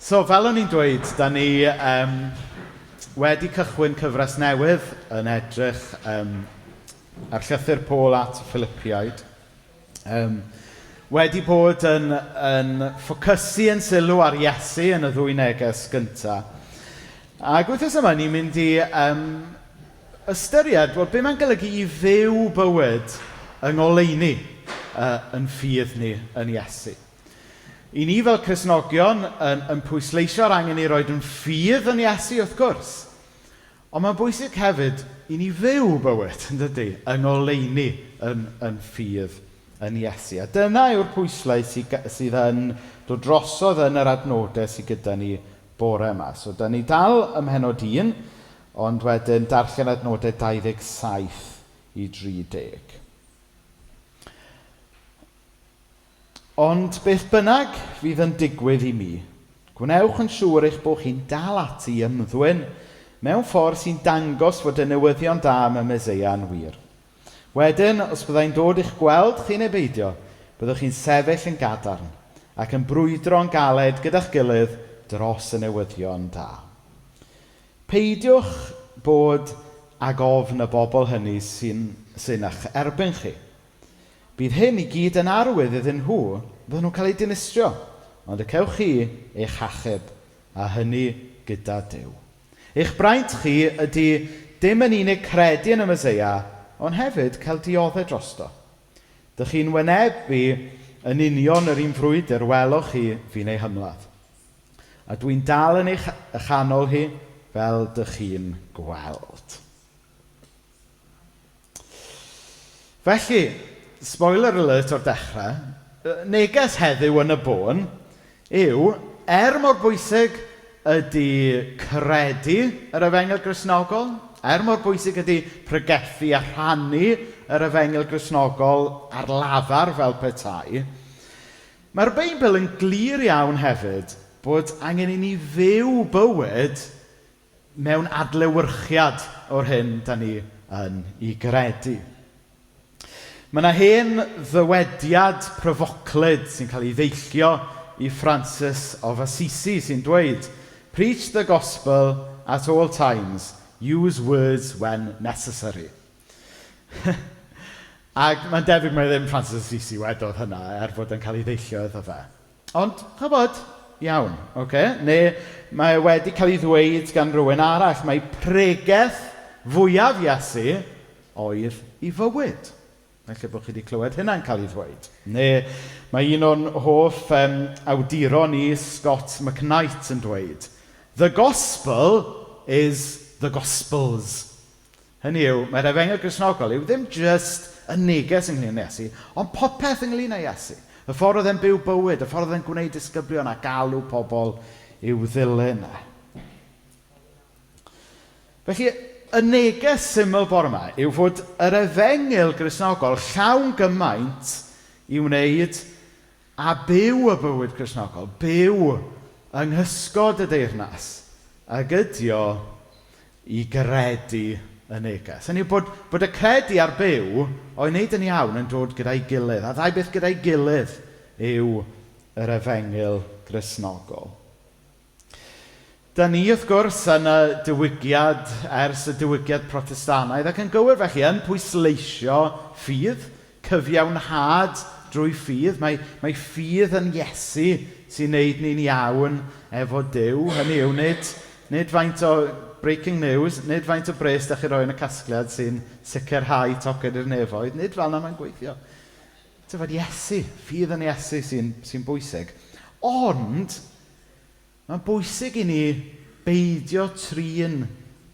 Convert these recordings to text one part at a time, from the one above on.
So, fel o'n i'n dweud, da ni um, wedi cychwyn cyfres newydd yn edrych um, ar llythyr Paul at y Philippiaid. Um, wedi bod yn, yn ffocysu yn sylw ar Iesu yn y ddwy neges gyntaf. Ac wythnos yma ni'n mynd i um, ystyried, wel, be mae'n golygu i fyw bywyd yng ngoleuni uh, yn ffydd ni yn Iesu. I ni fel Cristnogion yn, yn pwysleisio'r angen i roed yn ffydd yn Iesu, wrth gwrs. Ond mae'n bwysig hefyd i ni fyw bywyd, yn dydy, yng ngoleuni yn, yn ffydd yn Iesu. A dyna yw'r pwyslais sydd, sydd yn dod drosodd yn yr adnodau sydd gyda ni bore yma. So, da ni dal ym mhenod 1, ond wedyn darllen adnodau 27 i 30. Ond beth bynnag fydd yn digwydd i mi, gwnewch yn siŵr eich bod chi'n dal ati i ymddwyn mewn ffordd sy'n dangos fod y newyddion da am y Meseia yn wir. Wedyn, os byddai'n dod i'ch gweld chi neu beidio, byddwch chi'n sefyll yn gadarn ac yn brwydro'n galed gyda'ch gilydd dros y newyddion da. Peidiwch bod ag ofn y bobl hynny sy'n sy'n eich erbyn chi. Bydd hyn i gyd yn arwydd iddyn nhw, bydden nhw'n cael eu dinistrio, ond y cewch chi eich hachub, a hynny gyda Duw. Eich braint chi ydy dim yn unig credu yn y Meseia, ond hefyd cael dioddef drosto. Dych chi'n wynebu yn union yr un frwydr welwch chi fi'n ei hymladd. A dwi'n dal yn eich chanol hi fel dych chi'n gweld. Felly, spoiler alert o'r dechrau, neges heddiw yn y bôn yw, er mor bwysig ydy credu yr efengyl Gristnogol, er mor bwysig ydy pregethu a rhannu yr efengyl Gristnogol ar lafar fel petai, mae'r Beibl yn glir iawn hefyd bod angen i ni fyw bywyd mewn adlewyrchiad o'r hyn da ni yn ei gredu. Mae yna hen ddywediad pryfoclyd sy'n cael ei ddeillio i Francis of Assisi sy'n dweud Preach the gospel at all times, use words when necessary. Ac mae'n debyg mai ddim Francis Assisi wedodd hynna, er fod yn cael ei ddeillio iddo fe. Ond, chybod, iawn, oce? Okay? Neu mae wedi cael ei ddweud gan rhywun arall, mae pregeth fwyaf Iesu oedd i fywyd. Felly bod chi wedi clywed hynna'n cael ei ddweud. Neu mae un o'n hoff um, awduron ni, Scott McKnight, yn dweud, The gospel is the gospels. Hynny yw, mae'r efengyl Gristnogol yw ddim just y neges ynglyn â Iesu, ond popeth ynglyn â Iesu. Y ffordd oedd e'n byw bywyd, y ffordd oedd e'n gwneud disgyblion a galw pobl i'w ddilyn e. Felly, y neges syml bore yma yw fod yr efengyl Gristnogol llawn gymaint i wneud a byw y bywyd Gristnogol, byw yng nghysgod y deyrnas, ag ydi o i gredu y neges. Hynny yw bod, bod y credu a'r byw o'i wneud yn iawn yn dod gyda'i gilydd, a ddau beth gyda'i gilydd yw yr efengyl Gristnogol. Da ni, wrth gwrs, yn y diwygiad, ers y diwygiad Protestannaidd, ac yn gywir felly, yn pwysleisio ffydd, cyfiawnhad drwy ffydd. Mae, mae ffydd yn Iesu sy'n neud ni'n iawn efo Duw. Hynny yw, nid, nid faint o breaking news, nid faint o bres da chi roi yn y casgliad sy'n sicrhau tocyn i'r nefoedd. Nid fel yna mae'n gweithio. Tyfod Iesu, ffydd yn Iesu sy'n sy bwysig. Ond, mae'n bwysig i ni beidio trin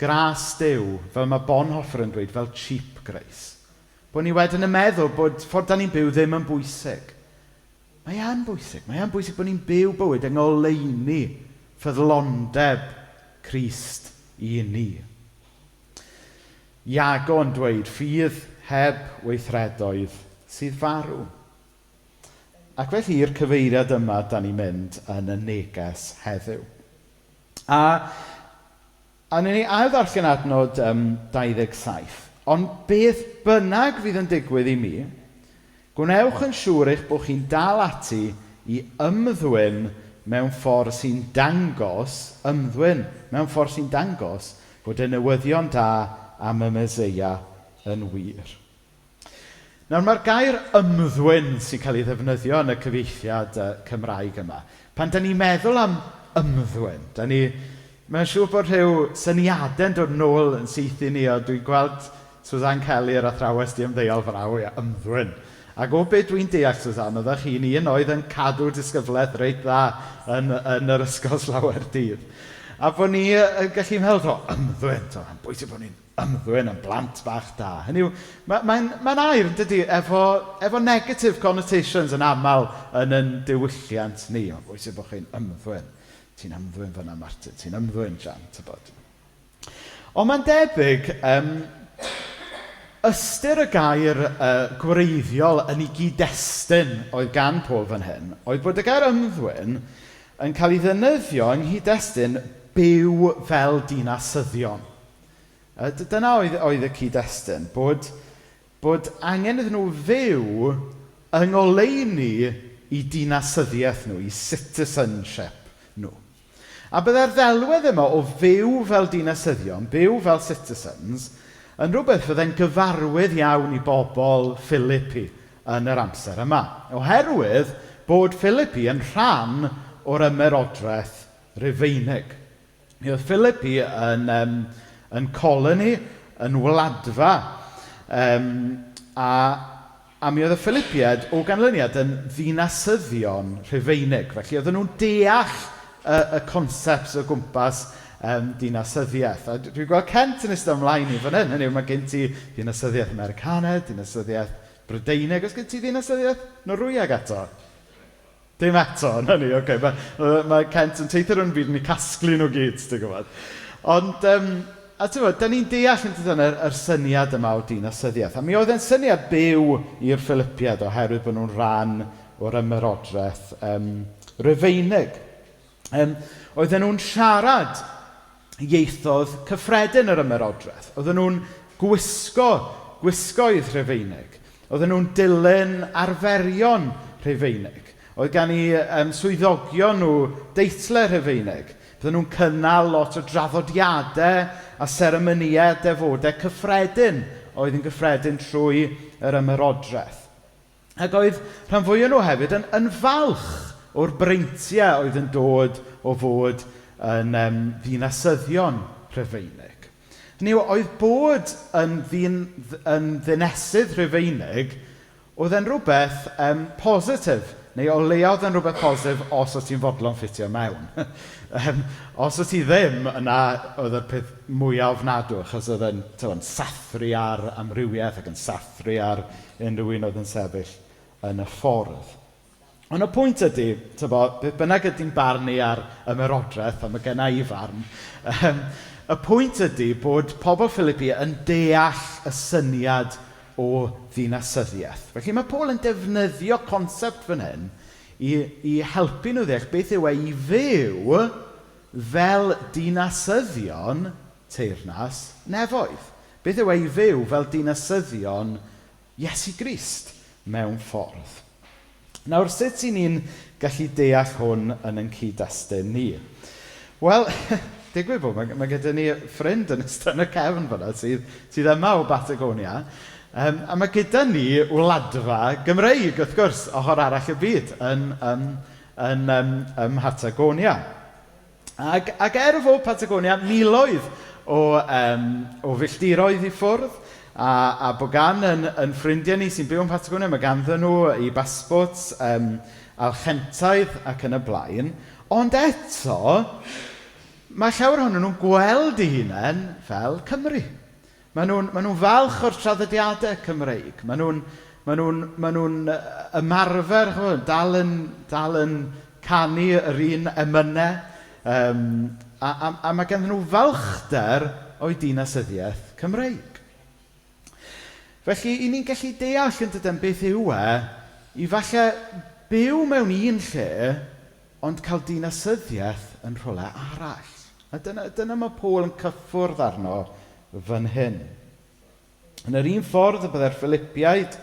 gras Duw, fel mae Bonhoeffer yn dweud, fel cheap grace. Bod ni wedyn yn meddwl bod ffordd da ni'n byw ddim yn bwysig. Mae yn bwysig. Mae yn bwysig bod ni'n byw bywyd yng ngoleuni ffyddlondeb Crist i ni. Iago yn dweud ffydd heb weithredoedd sydd farw. Ac felly i'r cyfeiriad yma da ni'n mynd yn y neges heddiw. A, a ni'n ni ail ddarllen adnod um, 27. Ond beth bynnag fydd yn digwydd i mi, gwnewch yn siŵr eich bod chi'n dal ati i ymddwyn mewn ffordd sy'n dangos, ymddwyn mewn ffordd sy'n dangos bod y newyddion da am y Meseia yn wir. Nawr mae'r gair ymddwyn sy'n cael ei ddefnyddio yn y cyfieithiad Cymraeg yma. Pan da ni'n meddwl am ymddwyn, da ni, mae'n siŵr bod rhyw syniadau'n dod nôl yn syth i ni, o dwi'n gweld Suzanne Kelly yr athrawes di ymddeol fan awr, ia, ymddwyn. Ac o beth dwi'n deall, Suzanne, oeddech chi'n un oedd yn cadw disgyblaeth reit dda yn yr ysgol slawer dydd. A bod ni yn gallu meddwl, o, ymddwyn, to, mae'n bwysig bod ni'n ymddwyn yn blant bach da. Hynny yw, mae'n air, yn dydy, efo negative connotations yn aml yn diwylliant ni. Mae'n bwysig bod chi'n ymddwyn. Ti'n ymddwyn fyna, Martin. Ti'n ymddwyn, Jan, tybod. Ond mae'n debyg, ystyr y gair gwreiddiol yn ei gyd-destun oedd gan Paul fan hyn, oedd bod y gair ymddwyn yn cael ei ddefnyddio yng nghyd-destun byw fel dinasyddion. Dyna oedd y cyd-destun, bod angen iddyn nhw fyw yng ngoleuni i dinasyddiaeth nhw, i citizenship nhw. A byddai'r ddelwedd yma o fyw fel dinasyddion, byw fel citizens, yn rhywbeth fyddai'n gyfarwydd iawn i bobl Philippi yn yr amser yma. Oherwydd bod Philippi yn rhan o'r ymerodraeth Rufeinig. Mi oedd Philippi yn colony, yn wladfa, a mi oedd y Philippiaid o ganlyniad yn ddinasyddion Rhufeinig. Felly oedden nhw'n deall y concepts o gwmpas dinasyddiaeth. A dwi'n gweld Kent yn eistedd ymlaen i fan hyn. Hynny yw, mae gen ti dinasyddiaeth Americanaidd, dinasyddiaeth Brydeinig. Oes gen ti dinasyddiaeth Norwyeg eto? Dim eto, na ni, oce. Mae Kent yn teithio rhwng byd yn ei casglu nhw gyd, ti'n gwybod. Ond, a ti'n gwybod, da ni'n deall yn dydyn yr syniad yma o dinasyddiaeth. A mi oedd e'n syniad byw i'r Philippiaid oherwydd bod nhw'n rhan o'r ymerodraeth Rufeinig. Oedden nhw'n siarad ieithoedd cyffredin yr ymerodraeth. Oedden nhw'n gwisgo gwisgoedd Rhufeinig. Oedden nhw'n dilyn arferion Rhufeinig. Oedd gan eu swyddogion nhw deitlau Rhufeinig. Bydden nhw'n cynnal lot o draddodiadau a seremonïau defodau cyffredin oedd yn gyffredin trwy yr ymerodraeth. Ac oedd rhan fwyaf nhw hefyd yn falch o'r breintiau oedd yn dod o fod yn ddinasyddion Rhufeinig. Hynny yw, oedd bod yn ddinesydd Rhufeinig, oedd e'n rhywbeth positif, neu o leia oedd e'n rhywbeth positif os o't ti'n fodlon ffitio mewn. Os o't ti ddim, yna oedd y peth mwyaf ofnadw, achos oedd e'n sathru ar amrywiaeth ac yn sathru ar unrhyw un oedd yn sefyll yn y ffordd. Ond y pwynt ydy, tybod, beth bynnag ydy'n barnu ar ymerodraeth, a mae genna i farn, y pwynt ydy bod pobl Philippi yn deall y syniad o ddinasyddiaeth. Felly mae Paul yn defnyddio concept fan hyn i helpu nhw ddeall beth yw e i fyw fel dinasyddion teyrnas nefoedd. Beth yw e i fyw fel dinasyddion Iesu Grist mewn ffordd. Nawr, sut y'n ni'n gallu deall hwn yn ein cyd-destun ni? Wel, digwydd bod, mae gyda ni ffrind yn ystod yn y cefn fyna sydd yma o Batagonia. A mae gyda ni wladfa Gymreig, wrth gwrs, ochr arall y byd ym Mhatagonia. Ac er fod Patagonia miloedd o filltiroedd i ffwrdd, a bod gan yn ffrindiau ni sy'n byw yn Patagonia, mae ganddyn nhw eu passports Archentaidd ac yn y blaen, ond eto, mae llawer ohonyn nhw'n gweld eu hunain fel Cymru. Maen nhw'n falch o'r traddodiadau Cymreig. Maen nhw'n ymarfer, chimod, dal yn canu yr un emynau. A mae ganddyn nhw falchder o'u dinasyddiaeth Cymreig. Felly, i ni'n gallu deall yn dydyn beth yw e i falle byw mewn un lle, ond cael dinasyddiaeth yn rhywle arall. A dyna mae Paul yn cyffwrdd arno fan hyn. Yn yr un ffordd y byddai'r Philippiaid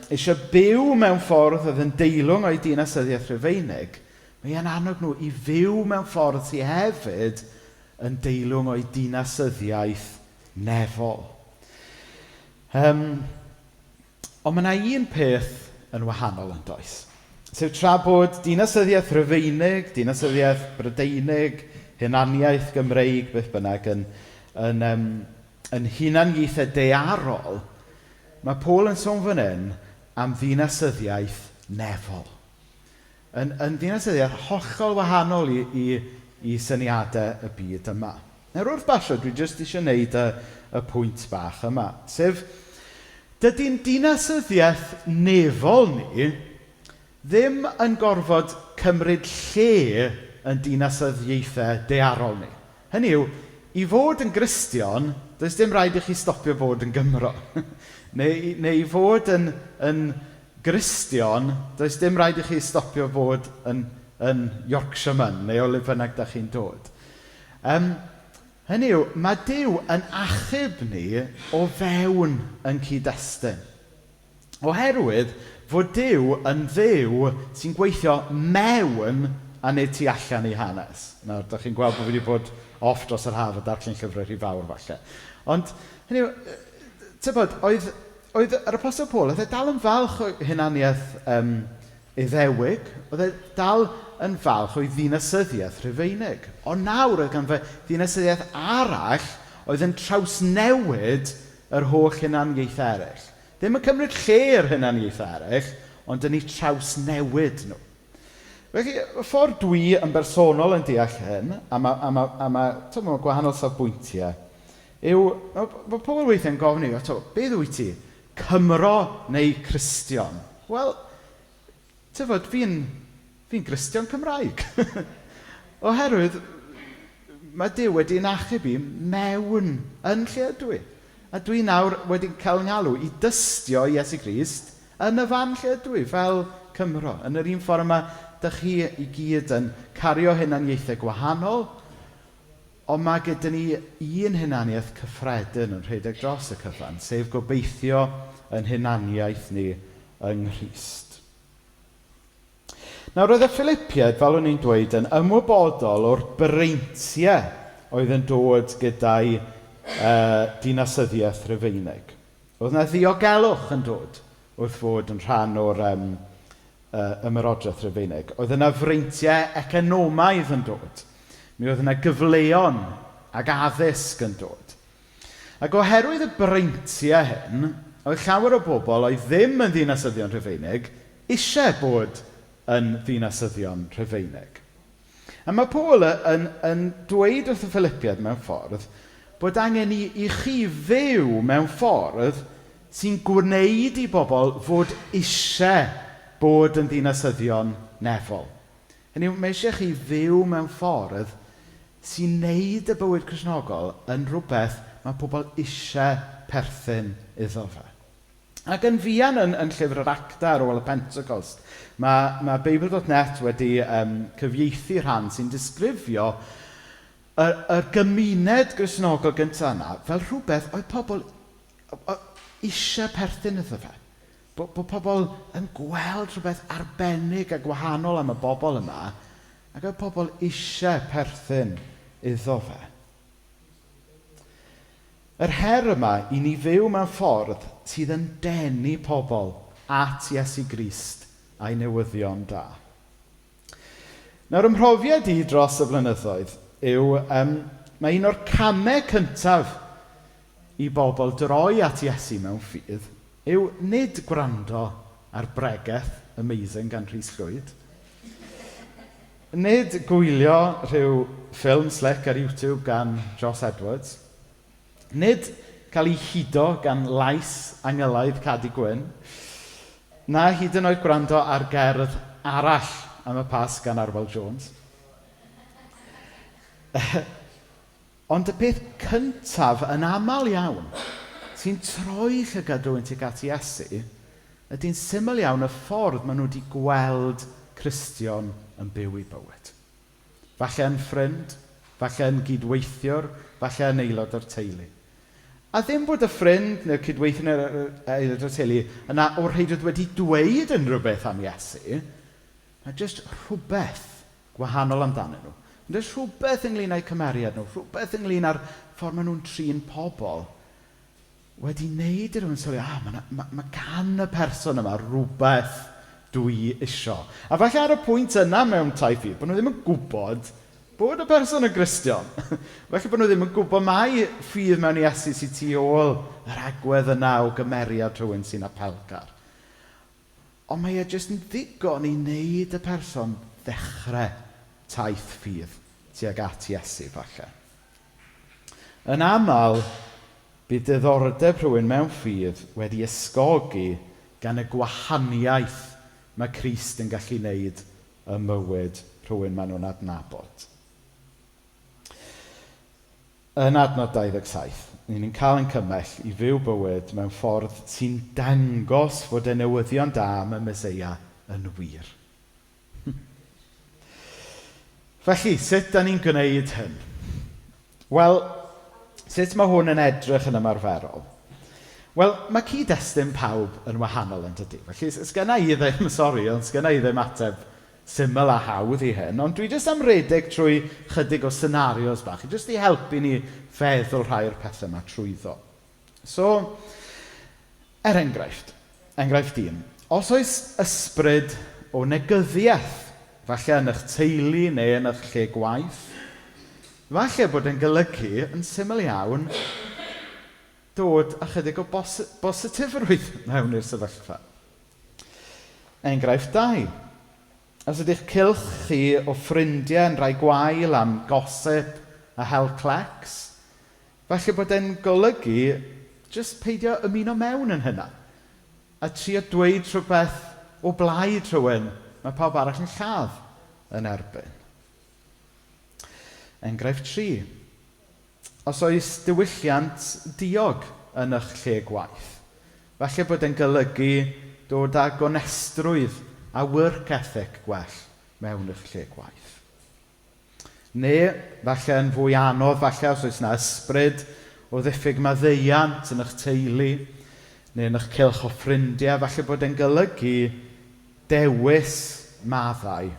eisiau byw mewn ffordd oedd yn deilwng o'i dinasyddiaeth Rhufeinig, Mae e'n annog nhw i fyw mewn ffordd sydd hefyd yn deilwng o'i dinasyddiaeth nefol. Ond mae yna un peth yn wahanol yn does. Sef tra bod dinasyddiaeth Rufeinig, dinasyddiaeth Brydeinig, hunaniaeth Gymreig, beth bynnag, yn hunaniaethau daearol, mae Paul yn sôn fan hyn am ddinasyddiaeth nefol. Yn ddinasyddiaeth hollol wahanol i syniadau y byd yma. Nawr wrth basio, dwi jyst eisiau gwneud y pwynt bach yma. Sef, dydy'n dinasyddiaeth nefol ni ddim yn gorfod cymryd lle yn dinasyddiaethau daearol ni. Hynny yw, i fod yn Gristion, does dim rhaid i chi stopio fod yn Gymro. Neu i fod yn Gristion, does dim rhaid i chi stopio fod yn Yorkshireman, neu o le bynnag da chi'n dod. Hynny yw, mae Duw yn achub ni o fewn yn cyd-destun. Oherwydd fod Duw yn Dduw sy'n gweithio mewn a nid tu allan i hanes. Nawr, da chi'n gweld bod fi wedi bod off dros yr haf a darllen llyfrau rhy fawr falle. Ond, hynny yw, tybod, oedd yr Apostol Paul, oedd e dal yn falch o hunaniaeth Iddewig, oedd e dal yn falch o'i ddinasyddiaeth Rhufeinig. Ond nawr oedd ganddo fe ddinasyddiaeth arall oedd yn trawsnewid yr holl hunaniaethau eraill. Ddim yn cymryd lle yr hunaniaethau eraill, ond yn eu trawsnewid nhw. Felly, y ffordd dwi yn bersonol yn deall hyn, a ma gwahanol safbwyntiau, yw, mae pobl weithiau'n gofyn i fi, "To, beth wyt ti? Cymro neu Cristion?" Wel, tyfod, fi'n Gristion Cymraeg. Oherwydd, mae Duw wedi'n achub i mewn yn lle ydw i. A dwi nawr wedi cael ngalw i dystio Iesu Grist yn y fan lle ydw i, fel Cymro. Yn yr un ffordd yma, dych chi i gyd yn cario hunaniaethau gwahanol, ond mae gyda ni un hunaniaeth cyffredin yn rhedeg dros y cyfan, sef gobeithio yn hunaniaeth ni yng Nghrist. Nawr, oedd y Philippiaid, fel o'n i'n dweud, yn ymwybodol o'r breintiau oedd yn dod gyda'i dinasyddiaeth Rufeinig. Oedd yna ddiogelwch yn dod wrth fod yn rhan o'r ymerodraeth Rufeinig. Oedd yna freintiau economaidd yn dod. Mi oedd yna gyfleon ac addysg yn dod. Ac oherwydd y breintiau hyn, oedd llawer o bobl oedd ddim yn ddinasyddion Rhufeinig eisiau bod yn ddinasyddion Rhufeinig. A mae Paul yn dweud wrth y Philippiaid mewn ffordd bod angen i chi fyw mewn ffordd sy'n gwneud i bobl fod eisiau bod yn ddinasyddion nefol. Hynny yw, mae eisiau chi fyw mewn ffordd sy'n neud y bywyd Cristnogol yn rhywbeth mae pobl eisiau perthyn iddo fe. Ac yn fuan yn llyfr yr Actau ar ôl y Pentecost, mae Beibl.net wedi cyfieithu rhan sy'n disgrifio y gymuned Gristnogol gyntaf yna fel rhywbeth oedd pobl eisiau perthyn iddo fe. Bod pobl yn gweld rhywbeth arbennig a gwahanol am y bobl yma, ac oedd pobl eisiau perthyn iddo fe. Yr her yma i ni fyw mewn ffordd sydd yn denu pobl at Iesu Grist a'i newyddion da. Nawr, ymhrofiad i dros y blynyddoedd yw, mae un o'r camau cyntaf i bobl droi at Iesu mewn ffydd yw nid gwrando ar bregeth amazing gan Rhys Llwyd, nid gwylio rhyw ffilm slick ar YouTube gan Josh Edwards, nid cael ei hudo gan lais angylaidd Cadi Gwyn, na hyd yn oed gwrando ar gerdd arall am y Pasg gan Arwel Jones. Ond y peth cyntaf yn aml iawn sy'n troi llygad rhywun tuag at Iesu ydy'n syml iawn y ffordd maen nhw wedi gweld Cristion yn byw eu bywyd. Falle yn ffrind, falle yn gydweithiwr, falle yn aelod o'r teulu. A ddim bod y ffrind neu'r cydweithiwr neu'r aelod o'r teulu yna o reidrwydd wedi dweud unrhyw beth am Iesu, mae jyst rhywbeth gwahanol amdanyn nhw. Ond oes rhywbeth ynglyn â'u cymeriad nhw, rhywbeth ynglyn â'r ffordd maen nhw'n trin pobl, wedi wneud i rhywun sylwi, ah, mae gan y person yma rhywbeth dwi isio. A falle ar y pwynt yna mewn taith ffydd, bod nhw ddim yn gwybod bod y person yn Gristion. Falle bod nhw ddim yn gwybod mai ffydd mewn Iesu sydd tu ôl yr agwedd yna o gymeriad rhywun sy'n apelgar. Ond mae e jyst yn ddigon i wneud y person ddechrau taith ffydd tuag at Iesu, falle. Yn aml, bydd diddordeb rhywun mewn ffydd wedi ysgogi gan y gwahaniaeth mae Crist yn gallu wneud ym mywyd rhywun maen nhw'n adnabod. Yn adnod 27, ni'n cael ein cymell i fyw bywyd mewn ffordd sy'n dangos fod y newyddion da am y Meseia yn wir. Felly, sut da ni'n gwneud hyn? Wel, sut mae hwn yn edrych yn ymarferol? Wel, mae cyd-destun pawb yn wahanol yn dydy. Felly, sgenna i ddim, sori, ond sgenna i ddim ateb syml a hawdd i hyn, ond dwi jyst am redeg trwy chydig o scenarios bach, jyst i helpu ni feddwl rhai o'r pethau yma trwyddo. So, er enghraifft, enghraifft un, os oes ysbryd o negyddiaeth, falle yn eich teulu neu yn eich lle gwaith, falle bod yn golygu, yn syml iawn, dod â chydig o bositifrwydd mewn i'r sefyllfa. Enghraifft 2. Os ydych cylch chi o ffrindiau yn rhai gwael am gossip a hel clecs, falle bod e'n golygu jyst peidio ymuno mewn yn hynna. A trio dweud rhywbeth o blaid rhywun mae pawb arall yn lladd yn erbyn. Enghraifft 3. Os oes diwylliant diog yn eich lle gwaith, falle bod e'n golygu dod â gonestrwydd a work ethic gwell mewn eich lle gwaith. Neu, falle yn fwy anodd, falle os oes yna ysbryd o ddiffyg maddeuant yn eich teulu, neu yn eich cylch o ffrindiau, falle bod e'n golygu dewis maddau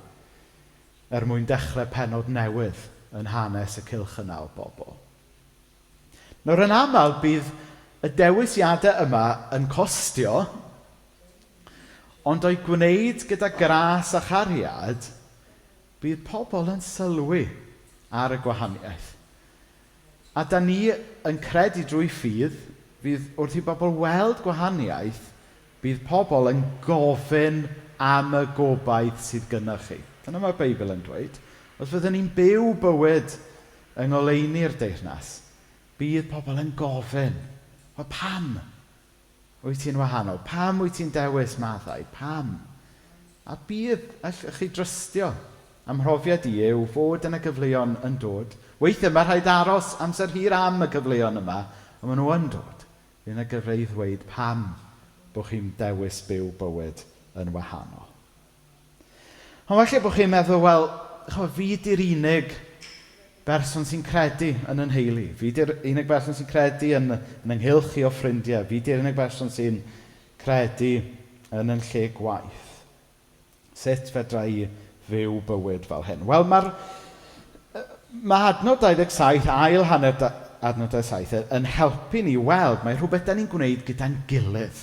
er mwyn dechrau pennod newydd yn hanes y cylch yna o bobl. Nawr yn aml bydd y dewisiadau yma yn costio, ond o'i gwneud gyda gras a chariad, bydd pobl yn sylwi ar y gwahaniaeth. A da ni yn credu drwy ffydd, fydd wrth i bobl weld gwahaniaeth, bydd pobl yn gofyn am y gobaith sydd gyda chi. Dyna mae'r Beibl yn dweud. Os fyddwn ni'n byw bywyd yng ngoleuni'r deyrnas, bydd pobl yn gofyn, wel pam wyt ti'n wahanol? Pam wyt ti'n dewis maddau? Pam? A bydd, allwch chi drystio am mhrofiad i yw fod yna gyfleon yn dod. Weithiau mae rhaid aros amser hir am y gyfleon yma, ond maen nhw yn dod. Fydd yna gyfle i ddweud pam bod chi'n dewis byw bywyd yn wahanol. Ond falle bod chi'n meddwl, wel, ch'mo, fi di'r unig berson sy'n credu yn yn nheulu. Fi di'r unig berson sy'n credu yn ynghylch i o ffrindiau. Fi di'r unig berson sy'n credu yn yn lle gwaith. Sut fedra i fyw bywyd fel hyn? Wel, mae adnod 27, ail hanner adnod 27, yn helpu ni weld mae rhywbeth da ni'n gwneud gyda'n gilydd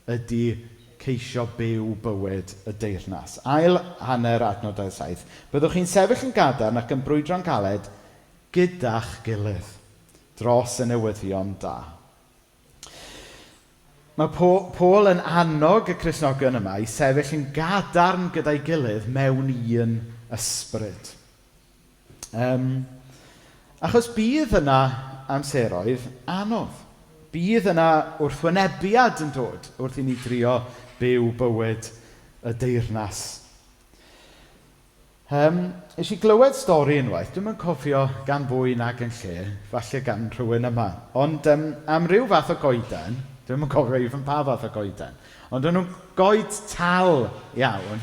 ydy ceisio byw bywyd y deyrnas. Ail hanner adnod 27. Byddwch chi'n sefyll yn gadarn ac yn brwydro'n galed gyda'ch gilydd dros y newyddion da. Mae Paul yn annog y Cristnogion yma i sefyll yn gadarn gyda'i gilydd mewn un ysbryd. Achos bydd yna amseroedd anodd. Bydd yna wrthwynebiad yn dod wrth i ni drio byw bywyd y deyrnas. Nes i glywed stori unwaith, dwi'm yn cofio gan bwy nag yn lle, falle gan rhywun yma. Ond am ryw fath o goeden, dwi'm yn cofio even pa fath o goeden, ond o'n nhw'n goed tal iawn,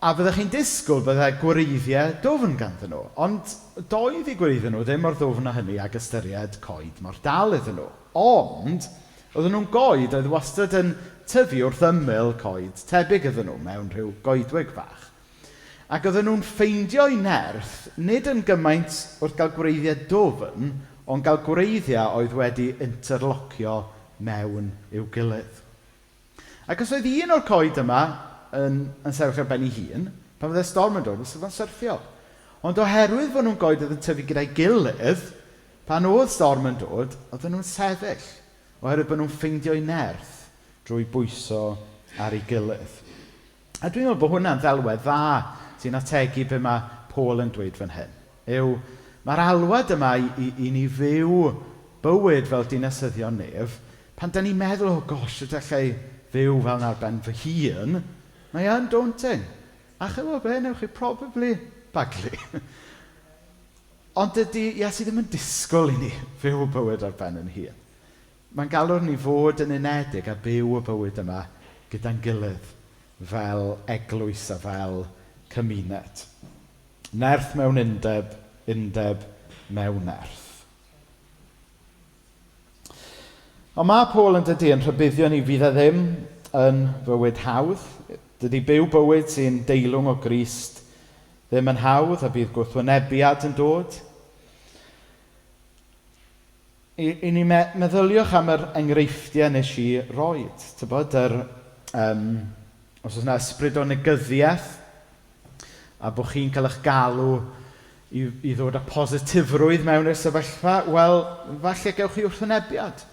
a fyddech chi'n disgwyl byddai gwreiddiau dwfn ganddyn nhw, ond doedd eu gwreiddiau nhw ddim mor ddwfn â hynny ag ystyried coed mor dal iddyn nhw. Ond, oedden nhw'n goed oedd wastad yn tyfu wrth ymyl coed tebyg iddyn nhw mewn rhyw goedwig fach. Ac oedden nhw'n ffeindio'u nerth, nid yn gymaint wrth gael gwreiddiau dwfn, ond gael gwreiddiau oedd wedi interlocio mewn i'w gilydd. Ac os oedd un o'r coed yma yn sefyll ar ben ei hun, pan fydde storm yn dod, fysa fo'n syrthio. Ond oherwydd fod nhw'n goed oedd yn tyfu gyda'i gilydd, pan oedd storm yn dod, oedden nhw'n sefyll, oherwydd bod nhw'n ffeindio'u nerth drwy bwyso ar ei gilydd. A dwi'n meddwl bod hwnna'n ddelwedd dda sy'n ategu be mae Paul yn dweud fan hyn. Yw, mae'r alwad yma i ni fyw bywyd fel dinasyddion nef, pan da ni'n meddwl, oh gosh, sut alla i fyw fel 'na ar ben fy hun, mae yn daunting. A chymod be, newch chi probably baglu. Ond dydy Iesu ddim yn disgwyl i ni fyw bywyd ar ben yn hun. Mae'n galw ni fod yn unedig a byw y bywyd yma gyda'n gilydd fel eglwys a fel cymuned. Nerth mewn undeb, undeb mewn nerth. Ond mae Paul yn dydy yn rhybuddio ni fydd e ddim yn fywyd hawdd. Dydy byw bywyd sy'n deilwng o Grist ddim yn hawdd a bydd gwrthwynebiad yn dod. I ni meddyliwch am yr enghreifftiau nes i roed. Tybod, os oes yna ysbryd o negyddiaeth a bod chi'n cael eich galw i ddod â positifrwydd mewn i'r sefyllfa, wel, falle gewch chi wrthwynebiad.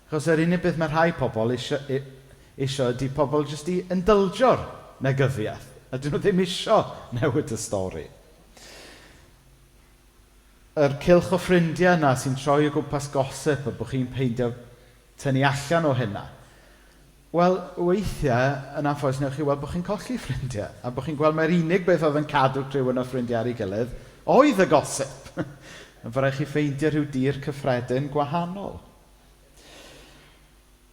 Achos yr unig beth mae rhai pobl isio ydy pobl jyst i indulgio'r negyddiaeth. A dyn nhw ddim isio newid y stori. Yr cylch o ffrindiau yna sy'n troi o gwmpas gossip a bod chi'n peidio tynnu allan o hynna. Wel, weithiau, yn anffodus, newch chi weld bod chi'n colli ffrindiau. A bod chi'n gweld mai'r unig beth oedd yn cadw rhywun o ffrindiau ar ei gilydd oedd y gossip. A fy rhaid chi ffeindio rhyw dir cyffredin gwahanol.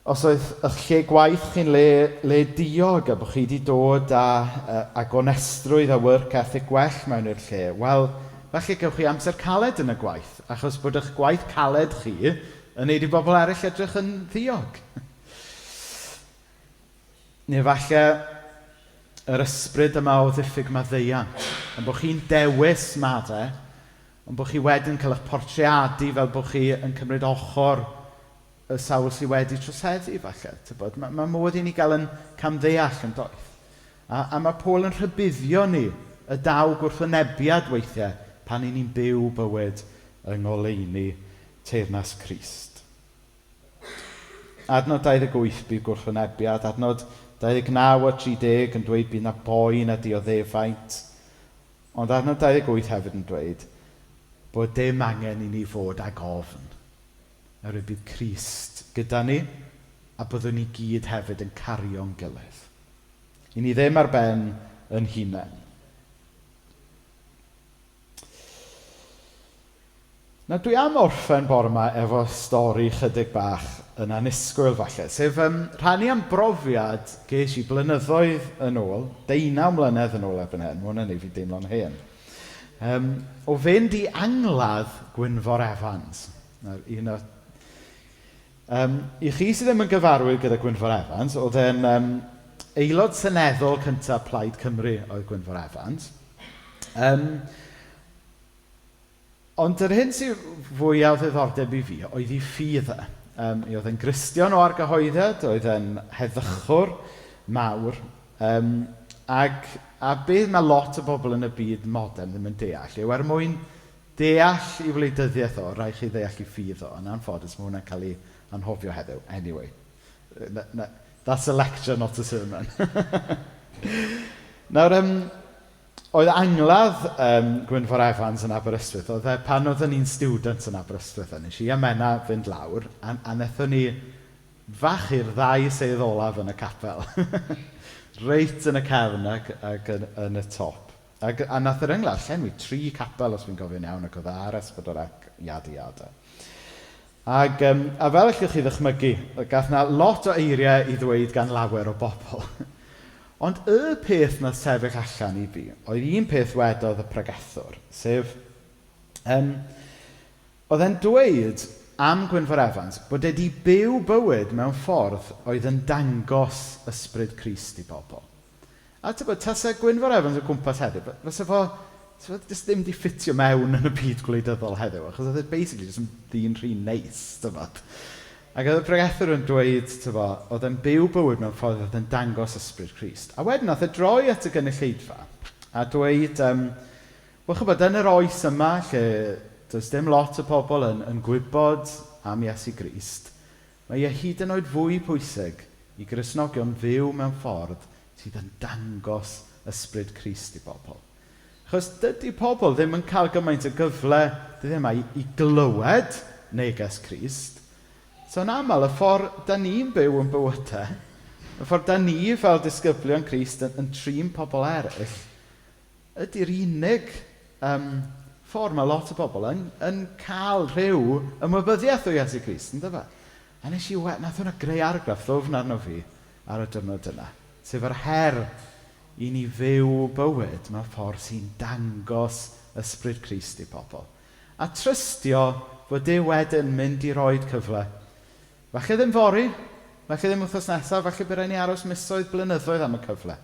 Os oedd eich lle gwaith chi'n le diog a bod chi wedi dod â gonestrwydd a work ethic gwell mewn i'r lle, wel, falle gewch chi amser caled yn y gwaith, achos bod eich gwaith caled chi yn neud i bobl eraill edrych yn ddiog. Neu falle yr ysbryd yma o ddiffyg maddeuant, yn bod chi'n dewis maddau, ond bod chi wedyn cael eich portreadu fel bod chi yn cymryd ochr y sawl sydd wedi troseddu falle. Tybod? Mae modd i ni gael yn camddeall yn doeth. A mae Paul yn rhybuddio ni y daw gwrthwynebiad weithiau pan i ni'n byw bywyd yng ngoleuni teyrnas Crist. Adnod 28 bydd gwrthwynebiad, adnod 29 a 30 yn dweud bydd na boen a dioddefaint. Ond adnod 28 hefyd yn dweud bod dim angen i ni fod ag ofn. Oherwydd bydd Crist gyda ni a byddwn ni gyd hefyd yn cario'n gilydd. I ni ddim ar ben yn hunain. Nawr dwi am orffen bore yma efo stori chydig bach yn annisgwyl falle, sef rhannu am brofiad ges i blynyddoedd yn ôl, 19 mlynedd yn ôl erbyn hyn, mae hwnna'n neud fi deimlo'n hen, o fynd i angladd Gwynfor Evans. Nawr, un o, i chi sydd ddim yn gyfarwydd gyda Gwynfor Evans, oedd e'n aelod seneddol cyntaf Plaid Cymru oedd Gwynfor Evans. Ond yr hyn sydd fwyaf o ddiddordeb i fi oedd ei ffydd e. Mi oedd e'n Gristion o argyhoeddiad, oedd e'n heddychwr mawr. A beth mae lot o bobl yn y byd modern ddim yn deall yw er mwyn deall i wleidyddiaeth o, rhaid chi ddeall i ffydd o. Yn anffodus, mae hwnna'n cael ei anghofio heddiw. Anyway, that's a lecture, not a sermon. Nawr, oedd angladd Gwynfor Evans yn Aberystwyth, oedd e pan oedden ni'n student yn Aberystwyth, a nes i a Menna fynd lawr, a wnaethon ni fachu'r ddau sedd olaf yn y capel. Reit yn y cefn ac yn y top. A nath yr angladd llenwi 3 capel, os fi'n cofio'n iawn, ac oedd e ar S4C, yada yada. A fel allwch chi ddychmygu, gath na lot o eiriau i ddweud gan lawer o bobl. Ond y peth nath sefyll allan i fi, oedd un peth wedodd y pregethwr, sef, oedd e'n dweud am Gwynfor Evans bod e 'di byw bywyd mewn ffordd oedd yn dangos ysbryd Crist i bobl. A tybod, tasa Gwynfor Evans o gwmpas heddiw, fysa fo, fysa fo jyst ddim 'di ffitio mewn yn y byd gwleidyddol heddiw, achos oedd e basically jyst yn ddyn rhy neis, tybod. Ac oedd y pregethwr yn dweud, tybod, oedd e'n byw bywyd mewn ffordd oedd yn dangos ysbryd Crist. A wedyn nath e droi at y gynulleidfa a dweud, wel chybod, yn yr oes yma lle does dim lot o pobl yn gwybod am Iesu Grist, mae e hyd yn oed fwy pwysig i Gristnogion fyw mewn ffordd sydd yn dangos ysbryd Crist i bobl. Achos dydy pobl ddim yn cael gymaint o gyfle dyddiau yma i glywed neges Crist. So yn aml, y ffordd da ni'n byw yn bywydau, y ffordd da ni fel disgyblion Crist yn trin pobl eraill, ydy'r unig ffordd mae lot o bobl yn cael rhyw ymwybyddiaeth o Iesu Grist, yndyfe? A nes i, nath hwnna greu argraff ddwfn arno fi ar y diwrnod yna. Sef yr her i ni fyw bywyd mewn ffordd sy'n dangos ysbryd Crist i bobl. A trystio fod Duw wedyn mynd i roed cyfle. Falle ddim fory, falle ddim wythnos nesaf, falle bydd rhaid ni aros misoedd, blynyddoedd am y cyfle.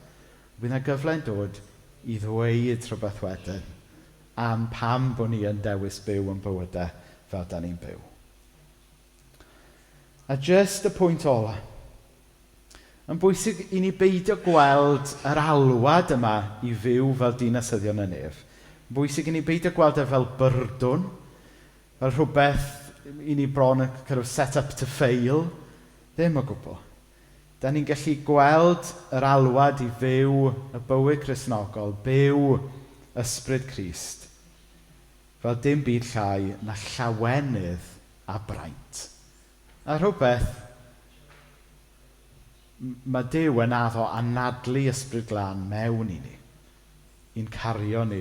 Bydd yna gyfle'n dod i ddweud rhywbeth wedyn am pam bod ni yn dewis byw yn bywydau fel da ni'n byw. A jyst y pwynt ola. Yn bwysig i ni beidio gweld yr alwad yma i fyw fel dinasyddion y nef. Yn bwysig i ni beidio gweld e fel byrdwn, fel rhywbeth i ni bron yn kind of set up to fail. Ddim o gwbl. Da ni'n gallu gweld yr alwad i fyw y bywyd Cristnogol, byw ysbryd Crist, fel dim byd llai na llawenydd a braint. A rhywbeth mae Duw yn addo anadlu ysbryd glân mewn i ni, i'n cario ni,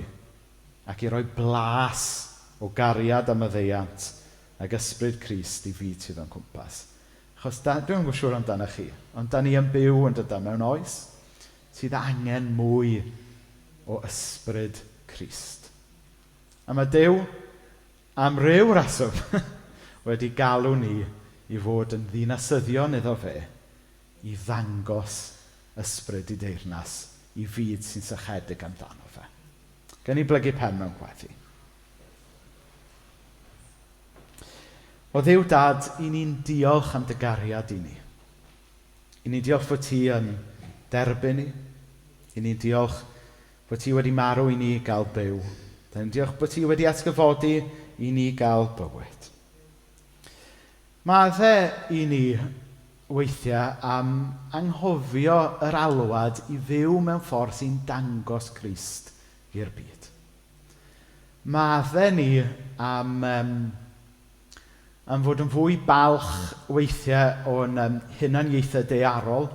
ac i roi blas o gariad a maddeuant ag ysbryd Crist i fyd sydd o'n cwmpas. Achos dwi'm yn siŵr amdano chi, ond da ni yn byw yn dydan mewn oes sydd angen mwy o ysbryd Crist. A mae Duw am ryw reswm wedi galw ni i fod yn ddinasyddion iddo fe i ddangos ysbryd i deyrnas i fyd sy'n sychedig amdano fe. Gen i blygu pen mewn gweddi. O Dduw Dad, i ni'n diolch am dy gariad i ni. I ni'n diolch fod ti yn derbyn ni. I ni'n diolch fod ti wedi marw i ni gael byw. Da ni'n diolch bod ti wedi atgyfodi i ni gael bywyd. Maddau i ni weithiau am anghofio yr alwad i fyw mewn ffordd sy'n dangos Crist i'r byd. Maddau ni am fod yn fwy balch weithiau o'n hunaniaethau daearol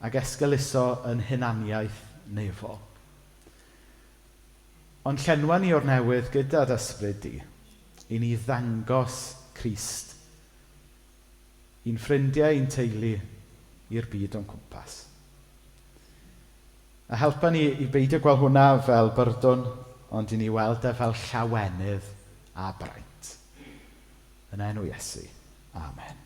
ac esgeuluso yn hunaniaeth nefol. Ond llenwa ni o'r newydd gyda'r ysbryd di, i ni ddangos Crist i'n ffrindiau, i'n teulu, i'r byd o'n cwmpas. A helpa ni i beidio gweld hwnna fel byrdwn, ond i ni weld e fel llawenydd a braint. Yn enw Iesu. Amen.